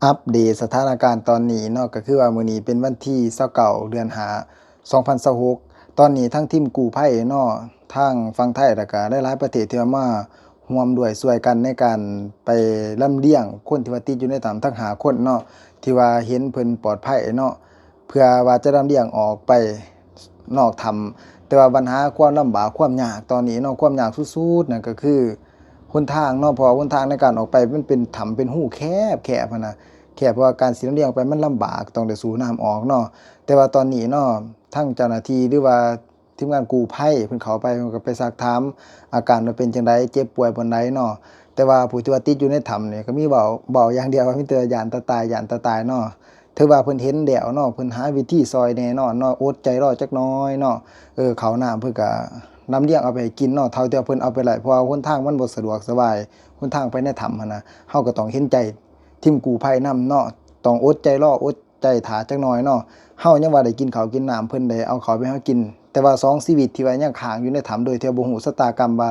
ອັບເດດສະຖານະການຕອນນີ້ເນາະ ກໍຄືວ່າມື້ນີ້ເປັນວັນທີຊາວເກົ້າ ເດືອນຫ້າ ສອງພັນຊາວຫົກ ຕອນນີ້ທາງທີມກູ້ໄພເນາະ ທາງຝັ່ງໄທ ແລ້ວກະຫຼາຍໆປະເທດທີ່ວ່າມາຮ່ວມດ້ວຍຊ່ວຍກັນໃນການໄປລຳລຽງຄົນທີ່ວ່າຕິດຢູ່ໃນຖ້ຳທັງຫ້າຄົນເນາະ ທີ່ວ່າເຫັນເພິ່ນປອດໄພເນາະ ເພື່ອວ່າຈະລຳລຽງອອກໄປນອກຖ້ຳ ແຕ່ວ່າບັນຫາຄວາມລຳບາກຄວາມຍາກຕອນນີ້ເນາະ ຄວາມຍາກສຸດໆນັ້ນກໍຄືຫົນທາງເນາະ ເພາະວ່າຫົນທາງໃນການອອກໄປມັນເປັນຖ້ຳເປັນຮູແຄບໆຫັ້ນນະ ແຄບ ເພາະວ່າການຊິລຳລຽງອອກໄປມັນລຳບາກ ຕ້ອງໄດ້ສູບນ້ຳອອກເນາະ ແຕ່ວ່າຕອນນີ້ເນາະ ທາງເຈົ້າໜ້າທີ່ ຫຼືວ່າທີມງານກູ້ໄພເພິ່ນເຂົ້າໄປ ເພິ່ນກໍໄປຊັກຖາມອາການວ່າເປັນຈັ່ງໃດ ເຈັບປ່ວຍປານໃດເນາະ ແຕ່ວ່າຜູ້ທີ່ວ່າຕິດຢູ່ໃນຖ້ຳນີ້ກໍມີເວົ້າ ເວົ້າຢ່າງດຽວວ່າມີແຕ່ຢ້ານຕາຕາຍ ຢ້ານຕາຕາຍເນາະ ຖືວ່າເພິ່ນເຫັນແລ້ວເນາະ ເພິ່ນຫາວິທີຊ່ອຍແນ່ນອນເນາະ ອົດໃຈລໍຈັກໜ້ອຍເນາະ ເອີ ເຂົ້ານ້ຳເພິ່ນກະລຳລຽງເອົາໄປໃຫ້ກິນເນາະ ເທົ່າທີ່ວ່າເພິ່ນເອົາໄປໄດ້ ເພາະວ່າຫົນທາງມັນບໍ່ສະດວກສະບາຍ ຫົນທາງໄປໃນຖ້ຳຫັ້ນນະ ເຮົາກໍຕ້ອງເຫັນໃຈທີມກູ້ໄພນຳເນາະ ຕ້ອງອົດໃຈລໍ ອົດໃຈຖ້າຈັກໜ້ອຍເນາະ ເຮົາຍັງວ່າໄດ້ກິນເຂົ້າກິນນ້ຳ ເພິ່ນໄດ້ເອົາເຂົ້າໄປໃຫ້ເຮົາກິນ ແຕ່ວ່າສອງຊີວິດທີ່ວ່າຍັງຄ້າງຢູ່ໃນຖ້ຳ ໂດຍທີ່ບໍ່ຮູ້ຊະຕາກຳວ່າ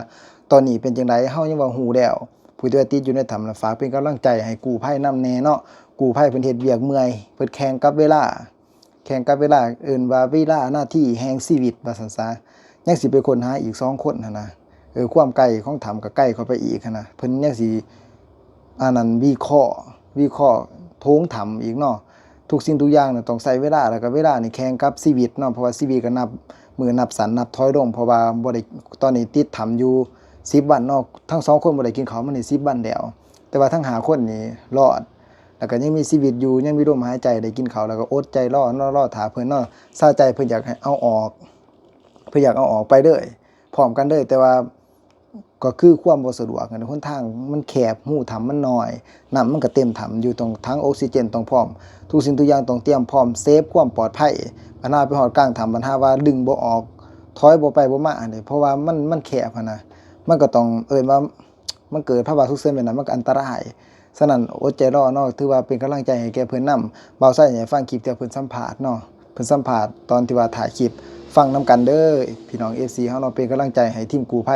ຕອນນີ້ເປັນຈັ່ງໃດ ເຮົາຍັງວ່າຮູ້ແລ້ວ ຜູ້ທີ່ວ່າຕິດຢູ່ໃນຖ້ຳນະ ຝາກເປັນກຳລັງໃຈໃຫ້ກູ້ໄພນຳແດ່ເນາະ ກູ້ໄພເພິ່ນເຮັດວຽກເມື່ອຍ ເພິ່ນແຂ່ງກັບເວລາ ແຂ່ງກັບເວລາ ເອີ້ນວ່າເວລານາທີແຫ່ງຊີວິດວ່າຊັ້ນຊະ ຍັງຊິໄປຄົ້ນຫາອີກສອງຄົນຫັ້ນນະ ເອີ ຄວາມໄກຂອງຖ້ຳກໍໄກເຂົ້າໄປອີກຫັ້ນນະ ເພິ່ນຍັງຊິ ອັນນັ້ນ ວິເຄາະ ວິເຄາະໂຖງຖ້ຳອີກເນາະ ທຸກສິ່ງທຸກຢ່າງນະຕ້ອງໃຊ້ເວລາ ແລ້ວກໍເວລານີ້ແຂ່ງກັບຊີວິດເນາະ ເພາະວ່າຊີວິດກໍນັບມື້ນັບສັ້ນນັບຖອຍລົງ ເພາະວ່າບໍ່ໄດ້ ຕອນນີ້ຕິດຖ້ຳຢູ່ສິບວັນເນາະ ທັງສອງຄົນບໍ່ໄດ້ກິນເຂົ້າມານີ້ສິບວັນແລ້ວ ແຕ່ວ່າທັງຫ້າຄົນນີ້ລອດ ແລ້ວກໍຍັງມີຊີວິດຢູ່ ຍັງມີລົມຫາຍໃຈ ໄດ້ກິນເຂົ້າ ແລ້ວກໍອົດໃຈລໍເນາະ ລໍຖ້າເພິ່ນເນາະ ຊາໃຈເພິ່ນຢາກໃຫ້ເອົາອອກ ເພິ່ນຢາກເອົາອອກໄປເລີຍ ພ້ອມກັນເລີຍ ແຕ່ວ່າກໍຄືຄວາມບໍ່ສະດວກ ຫົນທາງມັນແຄບ ຮູຖ້ຳມັນນ້ອຍ ນ້ຳມັນກໍເຕັມຖ້ຳຢູ່ ຕ້ອງຖັງອົກຊີເຈນຕ້ອງພ້ອມ ທຸກສິ່ງທຸກຢ່າງຕ້ອງຕຽມພ້ອມ ເຊຟຄວາມປອດໄພ ບັນຫາໄປຮອດກາງຖ້ຳ ບັນຫາວ່າດຶງບໍ່ອອກ ຖອຍບໍ່ໄປບໍ່ມາເດ້ ເພາະວ່າມັນ ມັນແຄບຫັ້ນນະ ມັນກໍຕ້ອງເອີ້ນວ່າ ມັນເກີດພາວະສຸກເສີນແບບນັ້ນ ມັນກໍອັນຕະລາຍ ສະນັ້ນ ອົດໃຈລໍເນາະ ຖືວ່າເປັນກຳລັງໃຈໃຫ້ແກ່ເພິ່ນນຳ ບ່າວໄຊໃຫ້ຟັງຄລິບທີ່ເພິ່ນສຳພາດເນາະ ເພິ່ນສຳພາດຕອນທີ່ວ່າຖ່າຍຄລິບ ຟັງນຳກັນເດີພີ່ນ້ອງເອັຟຊີເຮົາເນາະ ເປັນກຳລັງໃຈໃຫ້ທີມກູ້ໄພ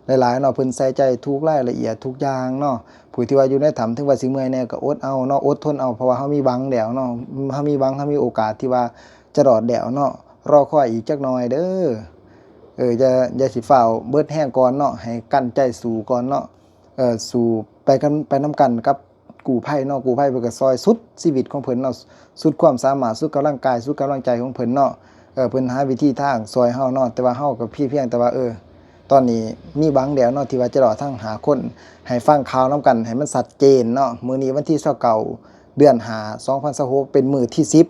ຫຼາຍໆເນາະ ເພິ່ນໃສ່ໃຈທຸກລາຍລະອຽດທຸກຢ່າງເນາະ ຜູ້ທີ່ວ່າຢູ່ໃນຖ້ຳ ເຖິງວ່າຊິເມື່ອຍແດ່ກໍອົດເອົາເນາະ ອົດທົນເອົາ ເພາະວ່າເຮົາມີຫວັງແລ້ວເນາະ ເຮົາມີຫວັງ ເຮົາມີໂອກາດທີ່ວ່າຈະລອດແລ້ວເນາະ ລໍຄອຍອີກຈັກໜ້ອຍເດີ ເອີ ຢ່າ ຢ່າຊິຟ້າວເບິດແຮງກ່ອນເນາະ ໃຫ້ກັ້ນໃຈສູ້ກ່ອນເນາະ ເອີ ສູ້ໄປກັນ ໄປນຳກັນກັບກູ້ໄພເນາະ ກູ້ໄພເພິ່ນກໍຊ່ອຍສຸດຊີວິດຂອງເພິ່ນເນາະ ສຸດຄວາມສາມາດ ສຸດກຳລັງກາຍ ສຸດກຳລັງໃຈຂອງເພິ່ນເນາະ ເອີ ເພິ່ນຫາວິທີທາງຊ່ອຍເຮົາເນາະ ແຕ່ວ່າເຮົາກໍພຽງ ພຽງແຕ່ວ່າ ເອີ ຕອນນີ້ມີຫວັງແລ້ວເນາະ ທີ່ວ່າຈະລອດທັງຫ້າຄົນ ໃຫ້ຟັງຂ່າວນຳກັນໃຫ້ມັນຊັດເຈນເນາະ ມື້ນີ້ວັນທີຊາວເກົ້າ ເດືອນຫ້າ ສອງພັນຊາວຫົກ ເປັນມື້ທີສິບ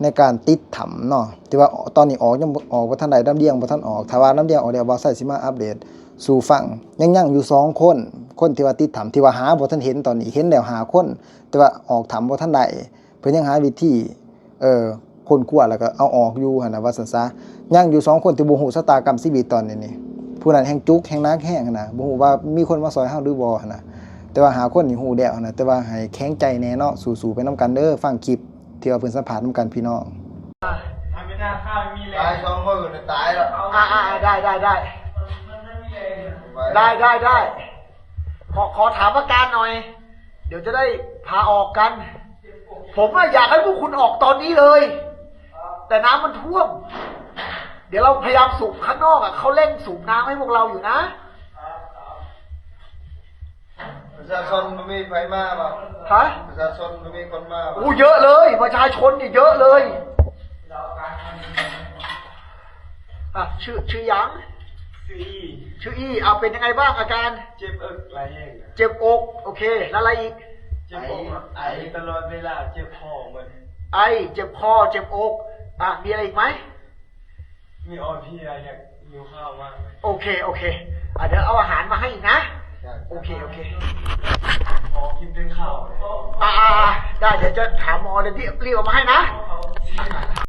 ໃນການຕິດຖ້ຳເນາະ ທີ່ວ່າຕອນນີ້ອອກ ຍັງອອກບໍ່ທັນໄດ້ ລຳລຽງບໍ່ທັນອອກ ຖ້າວ່າລຳລຽງອອກແລ້ວ ບ່າວໄຊຊິມາອັບເດດສູ່ຟັງ ຍັງ ຍັງຢູ່ສອງຄົນ ຄົນທີ່ວ່າຕິດຖ້ຳ ທີ່ວ່າຫາບໍ່ທັນເຫັນ ຕອນນີ້ເຫັນແລ້ວຫ້າຄົນ ແຕ່ວ່າອອກຖ້ຳບໍ່ທັນໄດ້ ເພິ່ນຍັງຫາວິທີ ເອີ ຄົ້ນຄວ້າ ແລ້ວກໍເອົາອອກຢູ່ຫັ້ນນະ ວ່າຊັ້ນຊະ ຍັງຢູ່ສອງຄົນທີ່ບໍ່ຮູ້ຊະຕາກຳຊີວິດຕອນນີ້ນີ້ ຜູ້ນັ້ນແຮ່ງຈຸກແຮ່ງໜັກແຮງຫັ້ນນະ ບໍ່ຮູ້ວ່າມີຄົນມາຊ່ອຍເຮົາຫຼືບໍ່ຫັ້ນນະ ແຕ່ວ່າຫ້າຄົນນີ້ຮູ້ແລ້ວຫັ້ນນະ ແຕ່ວ່າໃຫ້ແຂງໃຈແດ່ເນາະ ສູ້ໆໄປນຳກັນເດີ ຟັງຄລິບທີ່ວ່າເພິ່ນສຳພາດນຳກັນພີ່ນ້ອງ. ຕາຍສອງມື້ກໍຕາຍແລ້ວ ອ່າໆ ໄດ້ ໄດ້ ໄດ້ ໄດ້ ໄດ້ ໄດ້ ຂໍ ຂໍຖາມອາການໜ່ອຍ เดี๋ยวจะได้พาออกกัน ผมอะอยากให้พวกคุณออกตอนนี้เลย แต่น้ำมันท่วม เดี๋ยวเราพยายามสูบข้างนอกอะ เขาเร่งสูบน้ำให้พวกเราอยู่นะ ປະຊາຊົນບໍ່ມີໃຜມາບໍ່? ຮະ? ປະຊາຊົນບໍ່ມີຄົນມາບໍ່? โอ้ เยอะเลย ประชาชนเนี่ยเยอะเลย อ่ะ ชื่อ ชื่อหยัง? ຊື່ອີ່ ชื่ออี้ อ่ะ เป็นยังไงบ้างอาการ? ເຈັບເອິກຫຼາຍແຮງ เจ็บอก โอเค แล้วอะไรอีก? ເຈັບອົກ ໄອ ໄອຕະຫຼອດເວລາ ເຈັບຄໍໝົດ ไอ เจ็บคอ เจ็บอก อ่ะ มีอะไรอีกไหม? ມີອ່ອນເພຍ ຢາກຫິວຂ້າວມາກເລີຍ โอเค โอเค อ่ะ เดี๋ยวเอาอาหารมาให้อีกนะ โอเค โอเค ຂໍກິນແຕ່ເຂົ້າ อ่ะ อ่ะ อ่ะ ได้ เดี๋ยวจะถามหมอเลย รีบ รีบเอามาให้นะ